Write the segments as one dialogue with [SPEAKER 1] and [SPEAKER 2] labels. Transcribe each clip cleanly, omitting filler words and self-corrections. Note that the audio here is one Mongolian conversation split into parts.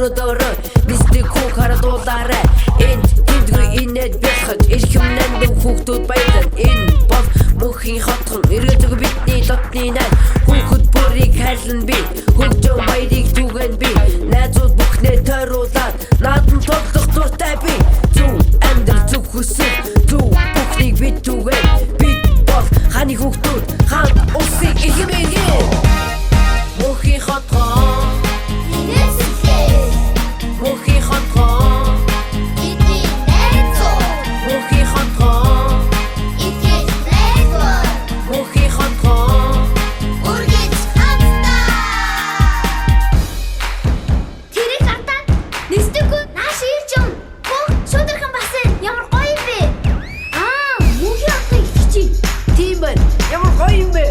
[SPEAKER 1] Өрөөдөрөө нисдэг хүү харадуулаарай. Энд тэндгүй инээд бэлхэж эрхэм нандин хүүхдүүд баялан. Энэ бол мөнхийн хотхон эргэлзээгүй бидний дотны найз. Хүүхэд бүрийг хайрлан би, хөгжин баярыг түгэн би. Найзууд бүхнээ тойруулаад наадам тоглох дуртай би. Зөв амьдрал, зөв хүсэл, зөв бүхнийг бид түгэн. Бид бол хааны хүүхдүүд, хаан улсын эрхэм иргэн. Мөнхийн хотхон, мөнхийн хотхон, мөнхийн хотхон, мөнхийн хотхон.
[SPEAKER 2] Тэрийг хартаа нисдэггүй нааш ирж юм. Хөө шудархан бас ямар гоё юм бэ? Аа, мөнхийн хотыг итгэж.
[SPEAKER 1] Тийм байна. Ямар гоё юм бэ?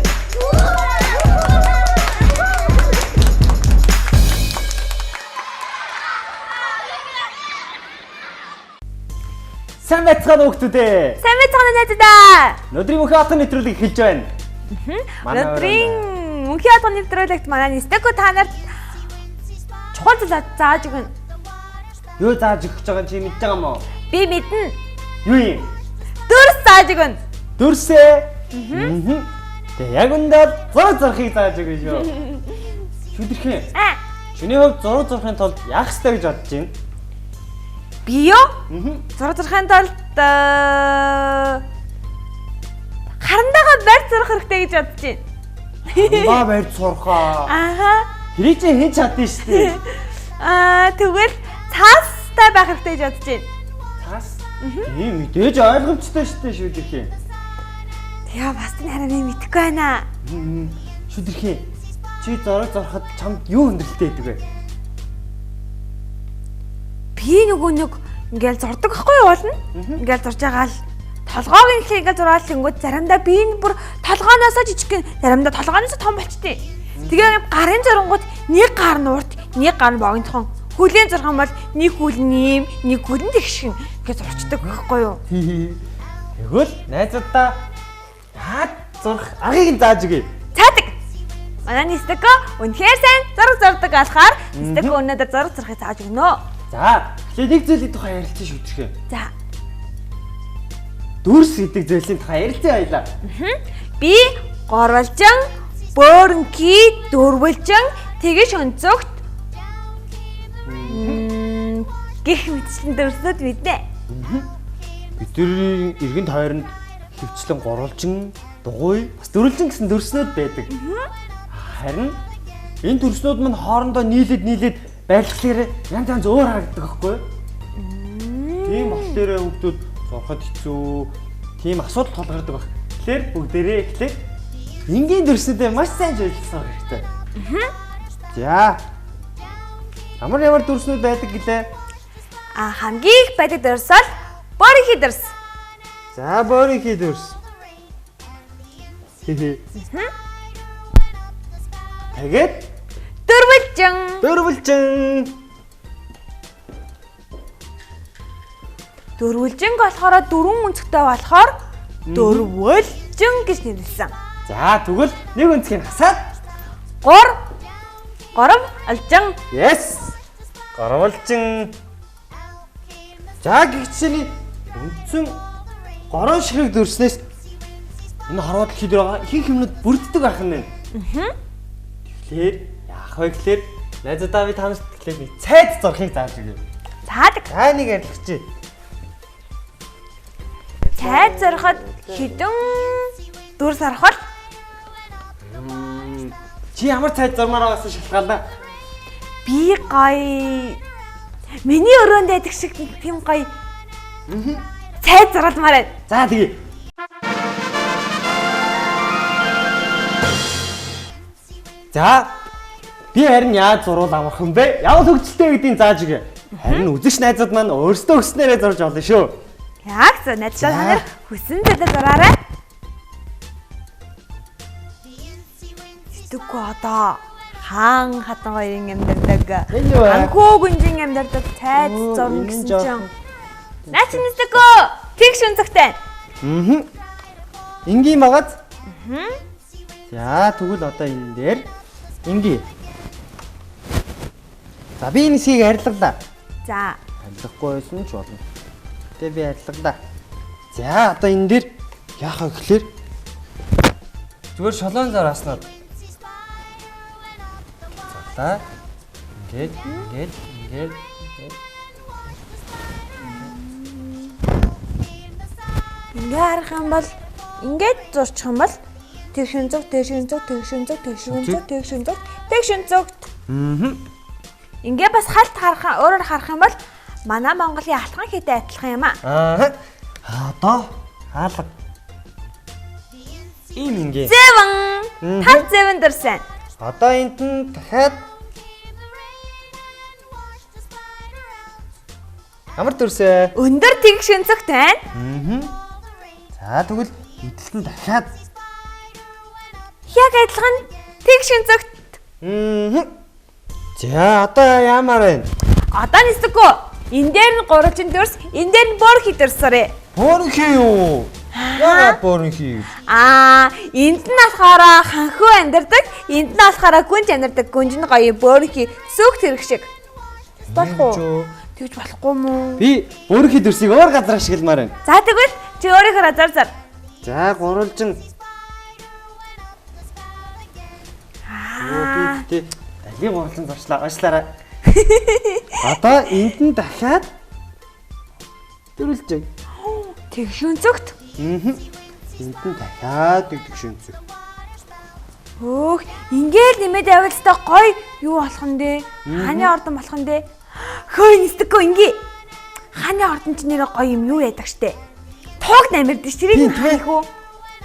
[SPEAKER 3] Сайн байцгаана уу хүмүүс ээ.
[SPEAKER 4] Сайн байцгаана уу найзуудаа.
[SPEAKER 3] Өнөөдрийн мөнхийн хотын нэвтрүүлэг эхэлж байна. Манай
[SPEAKER 4] Өнөөдрийн мөнхийн хотын нэвтрүүлэгт манай Нистэко та нарт чухал зүйл зааж өгнө.
[SPEAKER 3] Юу зааж өгч байгаа чи мэдж байгаа юм уу?
[SPEAKER 4] Би мэднэ.
[SPEAKER 3] Юу юм?
[SPEAKER 4] Дүрс зааж өгнө.
[SPEAKER 3] Дүрсээ. Аа. Тэгээ яг үндэ зураг зурхыг зааж өгнө шүү. Шүдэрхэн.
[SPEAKER 4] Аа.
[SPEAKER 3] Чиний хувьд зураг зурхын тулд яах ёстой гэж бодож байна?
[SPEAKER 4] Би юу?
[SPEAKER 3] Аа.
[SPEAKER 4] Зураг зурхын тулд харандаага барь зурх хэрэгтэй гэж бодож байна.
[SPEAKER 3] Баа барьж сурхаа.
[SPEAKER 4] Ааха.
[SPEAKER 3] Тэрийг чи хэн чадсан шүү дээ.
[SPEAKER 4] Аа, тэгвэл цаастай байх хэрэгтэй гэж бодож байна.
[SPEAKER 3] Цаас. Тийм мэдээж ойлгомжтой шүү дээ шүдэрхэн.
[SPEAKER 4] Тэгээ бас энэ хараа би мэдэхгүй байна.
[SPEAKER 3] Шүдэрхэн. Чи зураг зурхад чамд юу хүндрэлтэй байдаг вэ?
[SPEAKER 4] Би нөгөө нэг ингээл зурдаг байхгүй юу болно. Ингээл зурж байгаа л толгойг нь их ингээл зураал тэнгүүд заримдаа би энэ бүр толгооноосоо жижигхэн, заримдаа толгооноосоо том болчтیں۔ Тэгээ гарын зурангууд нэг гар нь урт, нэг гар нь богинохон. Хөлийн зурх юм бол нэг хөл нь ийм, нэг хөл нь тэгшин гэж зурчдаг байхгүй юу?
[SPEAKER 3] Тэгвэл найзуудаа яад зурх аргыг нь зааж өгье.
[SPEAKER 4] Цаадаг. Манай Нистэко үнэхээр сайн зураг зурдаг болохоор Нистэко өнөөдөр зураг зурхыг зааж өгнө.
[SPEAKER 3] За, тэгэхээр нэг зүйлийн тухай ярилцсан шүтэрхээ.
[SPEAKER 4] За.
[SPEAKER 3] Дүрс гэдэг зүйлийн тухай ярилцсан байлаа.
[SPEAKER 4] Би гурвалжин, бөөрөнхий, дөрвөлжин, тэгш өнцөгт гэх мэтчлэн дүрснүүд мэднэ.
[SPEAKER 3] Бидний эргэн тойронд хөвчлэн гурвалжин, дугуй, бас дөрвөлжин гэсэн дүрснүүд байдаг. Харин энэ дүрснүүд мань хоорондоо нийлээд нийлээд байрлахлаараа янз янз өөр харагддаг байхгүй юу? Тийм болохоор хүүхдүүд зурхад хэцүү, тийм асуудал тулгардаг баг. Тэгэхээр бүгдээрээ эхлээд энгийн дүрснүүдээ маш сайн ажилласан хэрэгтэй. За. Ямар ямар дүрснүүд байдаг гэлээ?
[SPEAKER 4] А хамгийн их байдаг дүрс бол бөөрөнхий дүрс.
[SPEAKER 3] За, бөөрөнхий дүрс. Тэгээд
[SPEAKER 4] дөрвөлжин.
[SPEAKER 3] Дөрвөлжин.
[SPEAKER 4] Дөрвөлжин болохоор дөрвөн өнцөгтэй болохоор дөрвөлжин гэж нэрлэсэн.
[SPEAKER 3] За, тэгвэл нэг өнцгийг хасаад
[SPEAKER 4] 3 алжин.
[SPEAKER 3] Yes. Гурвалжин. За, гихчний үндсэн горон ширхэг дүрснээс энэ хорвоо дэлхий дээр байгаа ихэнх юмнууд бүрддэг байх нь. Тэгэхээр яах вэ гэхээр найзуудаа би танарт тэгэхээр нэг цайд зурхыг зааж өгье.
[SPEAKER 4] Заадаг.
[SPEAKER 3] За, нэг ярилцчих.
[SPEAKER 4] Цайд зурхад хэдэн дүрс орох вэ?
[SPEAKER 3] Чи ямар цайд зурмаар байгаас шалтгаална.
[SPEAKER 4] Би гоё. Миний өрөөнд байдаг шиг тийм гоё. Цайд зуралмаар байна.
[SPEAKER 3] За, тэгээ. За, би харин яаж зурвал амархан бэ? Ямар хөгжилтэй гэдгийг зааж өгье. Харин үзэгч найзууд маань өөрсдөө хүснээрээ зурж болно шүү.
[SPEAKER 4] Яг зөв найзлаа та нар хүсэн зүйлээ зураарай. Сэтгэхгүй одоо хаан хатан хоёрын амьдардаг.
[SPEAKER 3] Энэ юу вэ?
[SPEAKER 4] Анхуу гүнжин амьдардаг цайд
[SPEAKER 3] Оо,
[SPEAKER 4] зурна
[SPEAKER 3] энэ
[SPEAKER 4] гэсэн
[SPEAKER 3] жоохон.
[SPEAKER 4] чинь. Наа чи нэсэкөө тэгш өнцөгтэй.
[SPEAKER 3] Аа. Энгийн багаз. За, тэгвэл одоо энэ дээр энгийн. За би энэ хэсгийг арилгалаа.
[SPEAKER 4] За.
[SPEAKER 3] Арилгахгүй байсан ч болно. Тэгээ би арилгалаа. За одоо энэ дээр яах вэ гэхлээр зүгээр шолоон зурааснаар зурлаа. Ингээд ингээд ингээд ингээд
[SPEAKER 4] Ингээ харах юм бол ингээд зурчих юм бол тэгшин зүг, тэгшин зүг, тэгшин зүг, тэгшин зүг, тэгшин зүг, тэгшин зүгт.
[SPEAKER 3] Аа.
[SPEAKER 4] Ингээ бас халт харах, өөрөөр харах юм бол манай Монголын алтхан хийтэй адилхан юм аа.
[SPEAKER 3] Аа. Одоо хаалга. Ийм ингээ.
[SPEAKER 4] Зэвэн. Тал зэвэн дөрсөн.
[SPEAKER 3] Одоо энд нь дахиад ямар дүрсээ?
[SPEAKER 4] Өндөр тэгшин зүгт байна.
[SPEAKER 3] Аа. За тэгвэл эдэлт нь дахиад
[SPEAKER 4] Яг адилхан тэгшин зүгт.
[SPEAKER 3] Аа. За одоо яамаар байна?
[SPEAKER 4] Одоо нисэхгүй. Энэ дээр нь гурвалжин дүрс, энэ дээр нь бөөрхий дүрсээрээ.
[SPEAKER 3] Бөөрөнхий юу? Яагаад бөөрөнхий гэж?
[SPEAKER 4] Аа, энд нь болохоор ханхүү амьдардаг, энд нь болохоор гүнж амьдардаг. Гүнж нь гоё бөөрхий сүгт хэрэг шиг. Болох уу? Тэгж болохгүй мүү?
[SPEAKER 3] Би бөөрөнхий дүрсийг өөр газар ашигламаар байна.
[SPEAKER 4] За тэгвэл чи өөрийнхөө зар зар.
[SPEAKER 3] За гурвалжин. Оо би гэтээ далийн гурвалжин зурчлаа. Уучлаарай. Одоо энд нь дахиад дөрвөлжин.
[SPEAKER 4] Тэгшүүн зүгт.
[SPEAKER 3] Аа. Энд нь дахиад нэг тэгшүүн зүг.
[SPEAKER 4] Хөөх, ингээл нэмээд явал та гоё юу болох нь дээ? Хааны ордон болох нь дээ? Хөөе нисдэггүй ингээ. Хааны ордон ч нэрээ гоё юм юу яадаг штэ. Туг намирдэж тэрийг
[SPEAKER 3] Тийм,
[SPEAKER 4] нь хайх уу?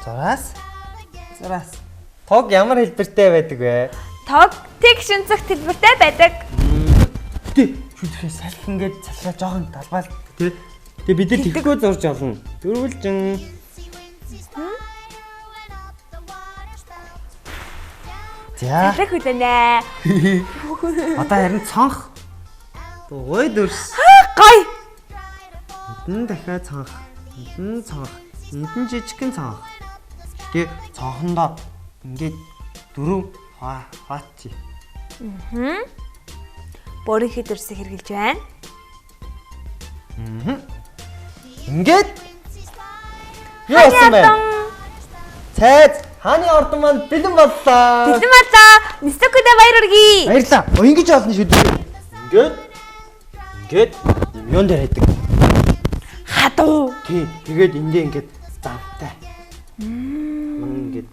[SPEAKER 3] Зураас. Зураас. Тог ямар хэлбэртэй байдаг вэ?
[SPEAKER 4] Туг тэгшүүн зүгт хэлбэртэй байдаг.
[SPEAKER 3] Гэтэ шүлхээ салхи ингээд салхиа жоохон талбаал тий. Тэгээ бид нар тэгхгүй зурж олно. Дөрвөлжин. За
[SPEAKER 4] Салхи хүлэнэ.
[SPEAKER 3] одоо харин цонх. Дугуй дүрс.
[SPEAKER 4] Гоё.
[SPEAKER 3] Энд дахиад цонх. Энд цонх. Энд нь жижигхэн цонх. Гэтэ цонхондоо ингээд дөрөв хаваачи.
[SPEAKER 4] Бөөрийнхий дүрсийг хэрглэж байна.
[SPEAKER 3] Ингээд юу болсон бэ? Цайз хааны ордон маань бэлэн боллоо.
[SPEAKER 4] Бэлэн боллоо. Нисэкүдэ баяр хүргэе.
[SPEAKER 3] Баярлалаа. Оо ингэж олно шүү дээ. Ингээд ингээд юм юун дээр хайдаг.
[SPEAKER 4] Хадуу.
[SPEAKER 3] Тий. Тэгээд эндээ ингээд замтай. Ман ингээд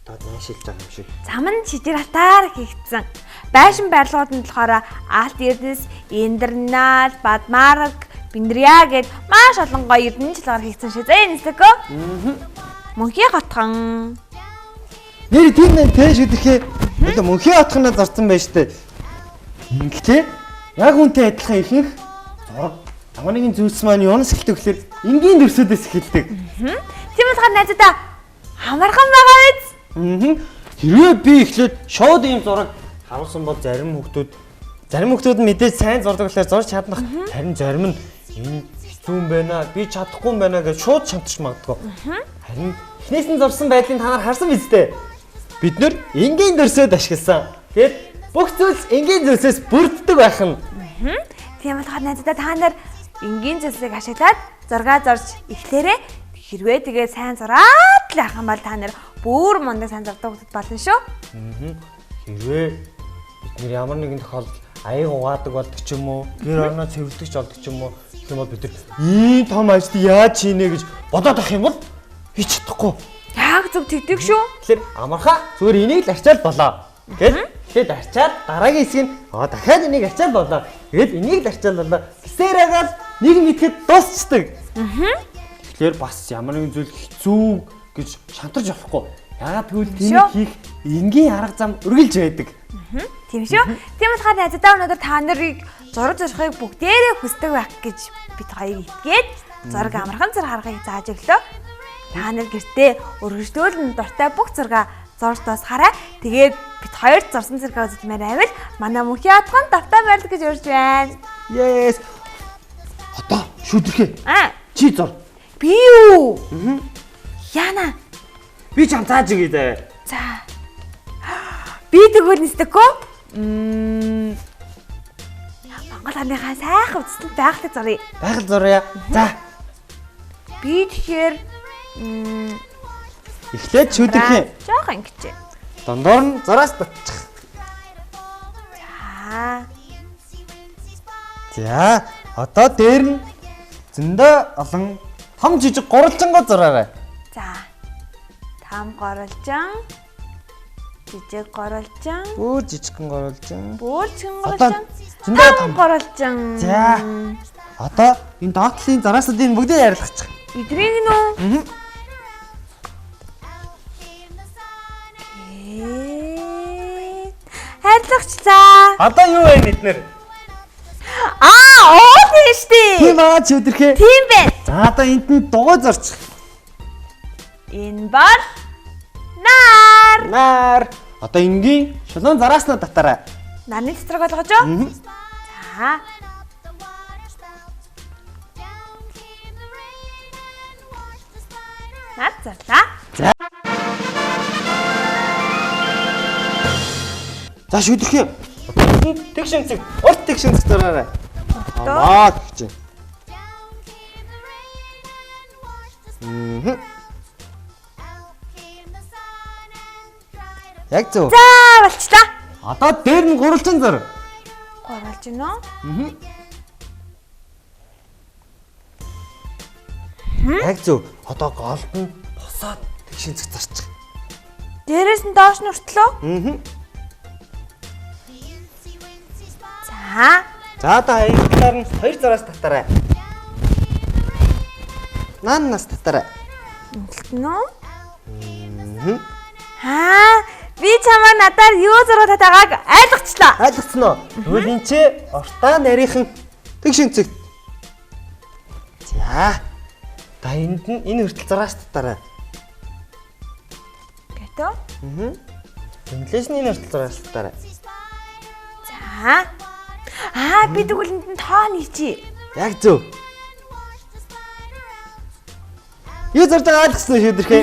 [SPEAKER 3] тоод найшилж байгаа юм шиг.
[SPEAKER 4] Зам нь шижир алтаар хийгдсэн. Байшин барилгууд нь болохоор Алт Эрдэнэс, Эндэрнаал, Бадмараг, Биндрия гэд маш олон гоё эрдэнэ чалгаар хийгдсэн шээ. За Нисэкө. Мөнхийн хотхон.
[SPEAKER 3] Нэр тийм нэ тэ шүдэхээ. Одоо мөнхийн отхоноо зарцсан байж тээ. Ингэхдээ яг үнтэй адилхан ихэнх зураг ямар нэгэн зүйлс маань юунаас эхэлдэг гэхээр энгийн дүрсүүдээс эхэлдэг.
[SPEAKER 4] Тийм болохоор найзуудаа хамархан байгаа биз?
[SPEAKER 3] Аа. Хэрвээ би эхлээд шууд ийм зураг харуулсан бол зарим хүмүүс нь мэдээж сайн зурдаг болохоор зурж чаднах. Харин зарим нь энэ хэцүү юм байна, би чадахгүй юм байна гэж шууд шантарч магадгүй. Харин эхнээс нь зурсан байдлыг та нар харсан биз дээ. Бид нэр энгийн дүрсүүд ашигласан. Тэгэхээр бүх зүйлс энгийн зүйлсээс бүрддэг байх нь.
[SPEAKER 4] Тийм болохоор найзуудаа та нар энгийн зүйлсийг ашиглаад зураг зурж эхлээрээ. Хэрвээ тэгээ сайн зураад л байх юм бол та нар бүр мундаг сайн зурдаг хүмүүс болно шүү.
[SPEAKER 3] Хэрвээ бид нэр ямар нэгэн тохиолдолд аяг угаадаг болдог ч юм уу, гэр орноо цэвэрлдэг ч болдог ч юм уу, гэх юм бол бид нар ийм том ажил яаж хийнэ гэж бодоод авах юм бол хийж чадахгүй.
[SPEAKER 4] Яг зөв тэгдэг шүү.
[SPEAKER 3] Тэгэхээр амархаа зүгээр энийг л арчаал болоо. Гэт тэгэд арчаад дараагийн хэсэг нь аа дахиад энийг арчаал болоо. Тэгэд энийг л арчаал болоо. Гэсээр агаал нэг мэтгэд дуусчдаг. Тэгэхээр бас ямар нэгэн зүйл хэцүү гэж шантарч болохгүй. Яагаад гэвэл
[SPEAKER 4] Шүү.
[SPEAKER 3] тэнийг хийх энгийн арга зам үргэлж байдаг.
[SPEAKER 4] Тийм шүү. Тийм болохоор найзуудаа өнөөдөр та нарыг зураг зурхыг бүгдээрээ хүсдэг байх гэж бид хоёрыг итгээд зураг амархан зур харахыг зааж өглөө. Та нар гэртээ өргөжлөөлн дуртай бүх зургаа зурж дуусгаарай. Тэгээд бид хоёрт зурсан зэрэг үзмээр байвал манай мөнхийн отхон давтаа байрлал гэж урьж байна.
[SPEAKER 3] Yes. Одоо шүдэрхээ.
[SPEAKER 4] Аа,
[SPEAKER 3] Чи зур.
[SPEAKER 4] би юу? Яна.
[SPEAKER 3] Би чам зааж өгье дээ.
[SPEAKER 4] За. Би тэгвэл нисдэхгүй. Монгол орныхаа сайхан үзэсгэлэн байгалыг зуръя.
[SPEAKER 3] Байгаль зуръя. За.
[SPEAKER 4] Би тэгэхээр
[SPEAKER 3] эхлээд шүдэрхий.
[SPEAKER 4] Жохон ингэж.
[SPEAKER 3] Дундуур нь зураас татчих.
[SPEAKER 4] За.
[SPEAKER 3] За, одоо дээр нь зөндөө олон том жижиг гурвалжингоо зураарай.
[SPEAKER 4] За. Том гурвалжин, жижиг гурвалжин,
[SPEAKER 3] Бүр жижигхэн гурвалжин.
[SPEAKER 4] Бүр жижигхэн
[SPEAKER 3] Одоо
[SPEAKER 4] гурвалжин.
[SPEAKER 3] зөндөө
[SPEAKER 4] Том гурвалжин.
[SPEAKER 3] За. Одоо энэ доотлын зараасуудын бүгдийг арилгачих.
[SPEAKER 4] Эдрийг нь үү?
[SPEAKER 3] Аа.
[SPEAKER 4] Хайрлагчлаа.
[SPEAKER 3] Одоо юу вэ эднэр?
[SPEAKER 4] Аа, уул юм штий.
[SPEAKER 3] Тийм аа чөдөрхөө.
[SPEAKER 4] Тийм байна.
[SPEAKER 3] За одоо энд нь дугуй зорчих.
[SPEAKER 4] Энэ бол нар.
[SPEAKER 3] Нар. Одоо энгийн шулуун зарааснаа татаарай.
[SPEAKER 4] Нарны цэцрэг болгож уу? За. Нар зарлаа.
[SPEAKER 3] За. За шүдэрхээ. Тэгш өнцөг, урт тэгш өнцөг зураарай. Аа гэж. Мм. Яг зөв.
[SPEAKER 4] За болчлаа.
[SPEAKER 3] Одоо дээр нь гурвалжин зур.
[SPEAKER 4] Гурвалжин уу?
[SPEAKER 3] Яг зөв. Одоо голд нь босоод тэгш өнцөг зарчих.
[SPEAKER 4] Дээрээс нь доош нь хүртлөө.
[SPEAKER 3] Аа.
[SPEAKER 4] За.
[SPEAKER 3] За одоо хоёр талаар нь хоёр зураас татаарай. Наан нас татаарай.
[SPEAKER 4] Үнэлтэн үү? Аа, би чамаа надаар юу зураг татаагааг ойлгочлоо.
[SPEAKER 3] Ойлгоцсон уу? Тэгвэл энэ чи уртаа нарийнхан тэгш өнцөг. За. Та энд нь энэ хүртэл зураас татаарай.
[SPEAKER 4] Гэтэ.
[SPEAKER 3] Тэнлээс нь энэ хүртэл зураас татаарай.
[SPEAKER 4] За. Аа, би тэгвэл энд нь тоо нийчээ.
[SPEAKER 3] Яг зөв. Юу зурж байгаа ойлгосон шүдэрхээ?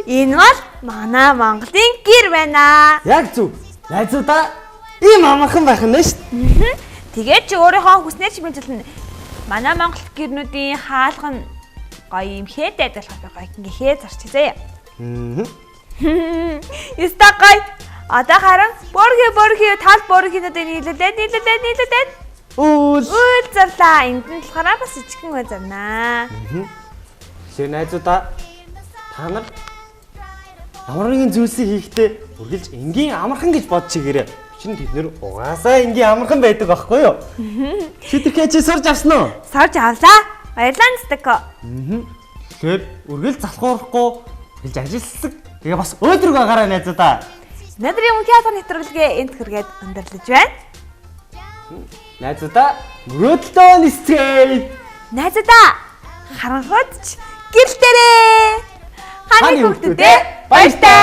[SPEAKER 4] Энэ бол манай Монголын гэр байна.
[SPEAKER 3] Яг зөв. Найзуудаа ийм амархан байх нь шүү дээ.
[SPEAKER 4] Тэгээд чи өөрийнхөө хүснээр чимэглэн манай Монгол гэрнүүдийн хаалга нь гоё юм хээ дайдалхад байгаа. Ингээ хээ зарчих заяа.
[SPEAKER 3] Аа.
[SPEAKER 4] Яста гоё. Одоо харин бүрхи тал бүрхинүүдээ нийлүүлээд нийлүүлээд нийлүүлээд
[SPEAKER 3] Үл.
[SPEAKER 4] үйл зарлаа. Энд нь болохоор бас жижигхэн үйл зарнаа.
[SPEAKER 3] Тэгэхээр найзуудаа та нар ямар нэгэн зүйлсийг хийхдээ үргэлж энгийн амархан гэж бодож чигээрэй. Учир нь тэд нэр угаасаа энгийн амархан байдаг байхгүй юу? Шүдэрхээ чи сурж авсан уу?
[SPEAKER 4] Сорж авлаа. Баярлалаа Нстеко.
[SPEAKER 3] Тэгэхээр үргэлж залхуурахгүй үргэлж ажилласаг. Тэгээ бас өөдрөг байгаарай найзуудаа.
[SPEAKER 4] Өнөөдрийн мөнхийн алга нэвтрүүлгээ энд хүргээд өндөрлөж байна.
[SPEAKER 3] Найзуудаа мөрөөдөлтөө нисцгээе.
[SPEAKER 4] Найзуудаа харанхуйд ч гэрэл дээрээ. Ханы хүүхдүүдээ баяртай.